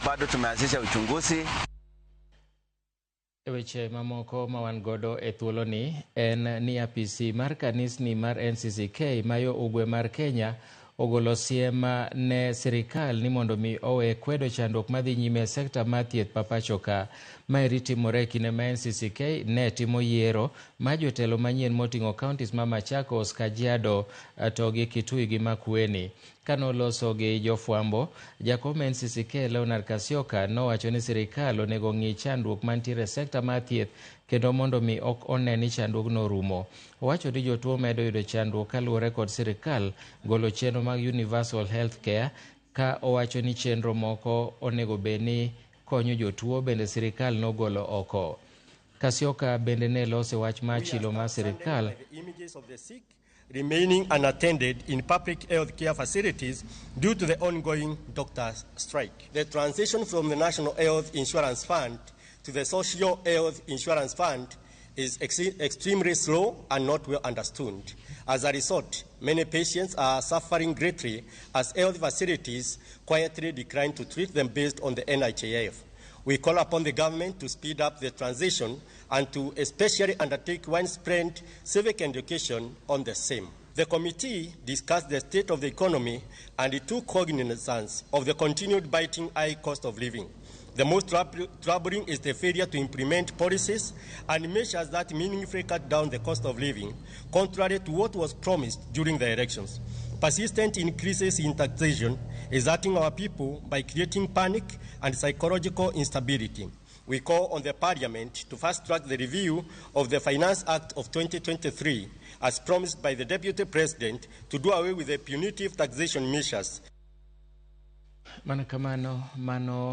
Bado tumeanzisha uchunguzi. E weche mamoko ma wan godo e thuoloni en ni apisi mar kanisni mar NCCK ma yo ugwe mar Kenya ogolo siem ne sirikal ni mondo mi owe kwedo chandruok madhi nyime e sekta mar thieth ma pacho ka. Maeri timore e kinde ma NCCK ne timo yiero mar jotelo manyien moting'o counties ma Machakos, Kajiado to gi Kitui gi Makueni. Kanoloso gi jofwambo, jakom NCCK Leonard Kasioka nowacho ni sirikal onego ng'i chandruok mantiere e sekta mar thieth kendo mondo mi ok one ni chandruogno orumo. Owacho ni jotuo medo yudo chandruok kaluwore kod sirikal golo chenro mag Universal Health Care ka owacho ni chenro moko onego bed ni konyo jotuo bende sirikal nogolo oko. Kasioka bende ne lose wach mar chilo mar sirikal remaining unattended in public health care facilities due to the ongoing doctors' strike. The transition from the National Health Insurance Fund to the Social Health Insurance Fund is extremely slow and not well understood. As a result, many patients are suffering greatly as health facilities quietly decline to treat them based on the NHIF. We call upon the government to speed up the transition and to especially undertake widespread civic education on the same. The committee discussed the state of the economy and it took cognizance of the continued biting high cost of living. The most troubling is the failure to implement policies and measures that meaningfully cut down the cost of living, contrary to what was promised during the elections. Persistent increases in taxation is hurting our people by creating panic and psychological instability. We call on the Parliament to fast-track the review of the Finance Act of 2023, as promised by the Deputy President, to do away with the punitive taxation measures. Mana kamano mano.